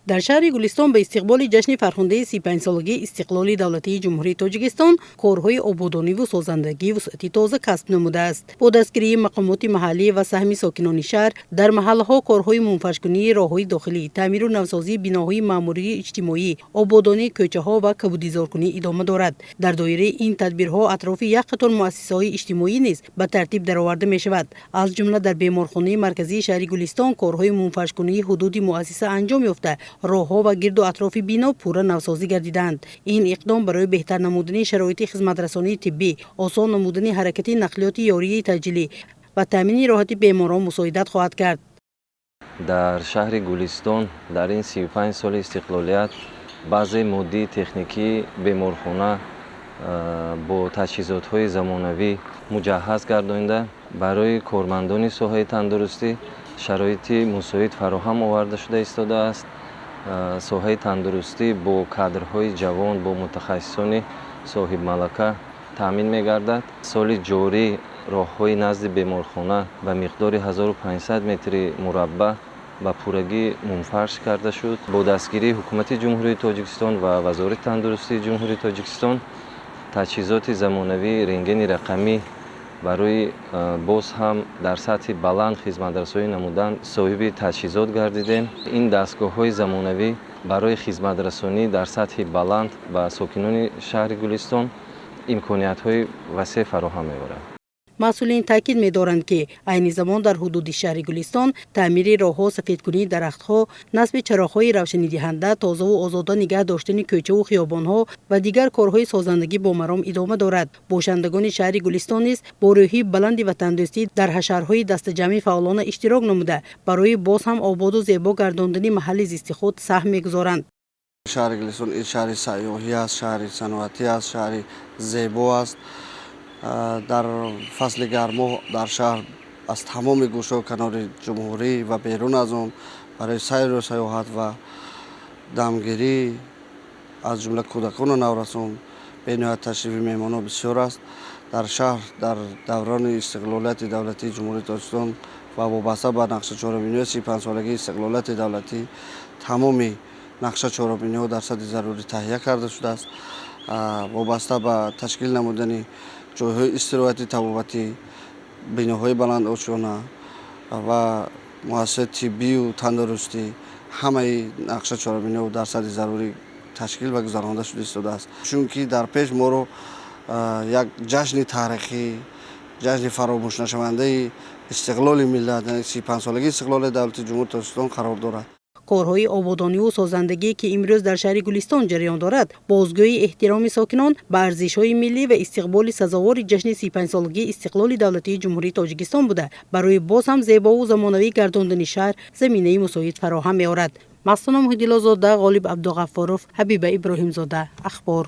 Дар шаҳри Гулистон ба истиқболи ҷашни фархундаи 35-солагии истиқлоли давлатии Ҷумҳурии Тоҷикистон корҳои ободониву созандагӣ вусъати тоза касб намудааст. Бо дастгирии мақомоти маҳаллӣ ва саҳми сокинони шаҳр дар маҳаллаҳо корҳои мунфаршкунии роҳҳои дохилӣ, таъмиру навсозии биноҳои маъмурию иҷтимоӣ, ободонии кӯчаҳо ва кабудизоркунӣ идома дорад. Дар доираи ин тадбирҳо атрофи як қатор муассисаҳои иҷтимоӣ низ ба тартиб дароварда мешавад. Аз ҷумла дар беморхонаи марказии шаҳри Гулистон корҳои мунфаршкунии ҳудуди муассиса анҷом ёфта, роҳҳо ва гирду атрофи бино пурра навсозӣ гардидаанд. Ин иқдом барои беҳтар намудани шароити хизматрасонии тиббӣ, осон намудани ҳаракати нақлиёти ёрии таъҷилӣ ва таъмини роҳати беморон мусоидат хоҳад кард. Дар шаҳри Гулистон дар ин 35 соли истиқлолият баъзе моддии техникии беморхона бо таҷҳизотҳои замонавӣ муҷаҳҳаз гардонида, барои кормандони соҳаи тандурустӣ шароити мусоид фароҳам оварда шуда истодааст. Соҳаи тандурустӣ бо кадрҳои ҷавон, бо мутахассисони соҳибмалака таъмин мегардад. Соли ҷорӣ роҳҳои назди беморхона ба миқдори 1500 метри мураббаъ ба пуррагӣ мунфарш карда шуд. Бо дастгирии Ҳукумати Ҷумҳурии Тоҷикистон ва Вазорати тандурустии Ҷумҳурии Тоҷикистон таҷҳизоти замонавии рентгени рақамӣ барои боз ҳам дар сатҳи баланд хизматрасонӣ намудан соҳиби таҷҳизот гардидем. Ин дастгоҳҳои замонавӣ барои хизматрасонӣ дар сатҳи баланд ба сокинони шаҳри Гулистон имкониятҳои васеъ фароҳам меорад. Масъулин таъкид медоранд, ки айни замон дар ҳудуди шаҳри Гулистон таъмири роҳҳо, сафедкунии дарахтҳо, насби чароғҳои равшанидиҳанда, тозаву озода нигаҳ доштани кӯчаву хиёбонҳо ва дигар корҳои созандагӣ бо маром идома дорад. Бошандагони шаҳри Гулистон низ бо рӯҳи баланди ватандӯстӣ дар ҳашарҳои дастаҷамъӣ фаъолона иштирок намуда, барои боз ҳам ободу зебо гардондани маҳалли зисти худ саҳм мегузоранд. Шаҳри Гулистон ин шаҳри сайёҳӣ аст, шаҳри саноатӣ аст, шаҳри зебо аст. Дар фасли гармо дар шаҳр аз тамоми гӯшаву канори ҷумҳурӣ ва берун аз он барои сайру сайёҳат ва дамгирӣ, аз ҷумла кӯдакону наврасон, бениҳоят ташрифи меҳмонҳо бисёр аст. Дар шаҳр дар даврони истиқлолияти давлатии Ҷумҳурии Тоҷикистон ва вобаста ба нақша чорабиниҳои 35-солагии истиқлолияти давлатӣ тамоми нақша чорабиниҳо дар сатҳи зарурӣ таҳия карда шудааст. Вобаста ба ташкил намудани ҷойҳои истироҳати табобатӣ, биноҳои баландошёна ва муассисаи тиббию тандурустӣ ҳамаи нақша чорабиниҳо дар сатҳи зарурӣ ташкил ва гузаронда шуда истодааст, чунки дар пеш моро як ҷашни таърихӣ, ҷашни фаромӯшнашавандаи истиқлоли миллат, яъне 35-солагии истиқлоли давлати Ҷумҳурии Тоҷикистон қарор дорад. Корҳои ободониву созандагӣ, ки имрӯз дар шаҳри Гулистон ҷараён дорад, бозгӯи эҳтироми сокинон ба арзишҳои миллӣ ва истиқболи сазовори ҷашни 35-солагии истиқлоли давлатии Ҷумҳурии Тоҷикистон буда, барои боз ҳам зебову замонавӣ гардондани шаҳр заминаи мусоид фароҳам меорад. Мастона Муҳиддилозода, Ғолиб Абдуғаффоров, Ҳабиба Иброҳимзода, Ахбор.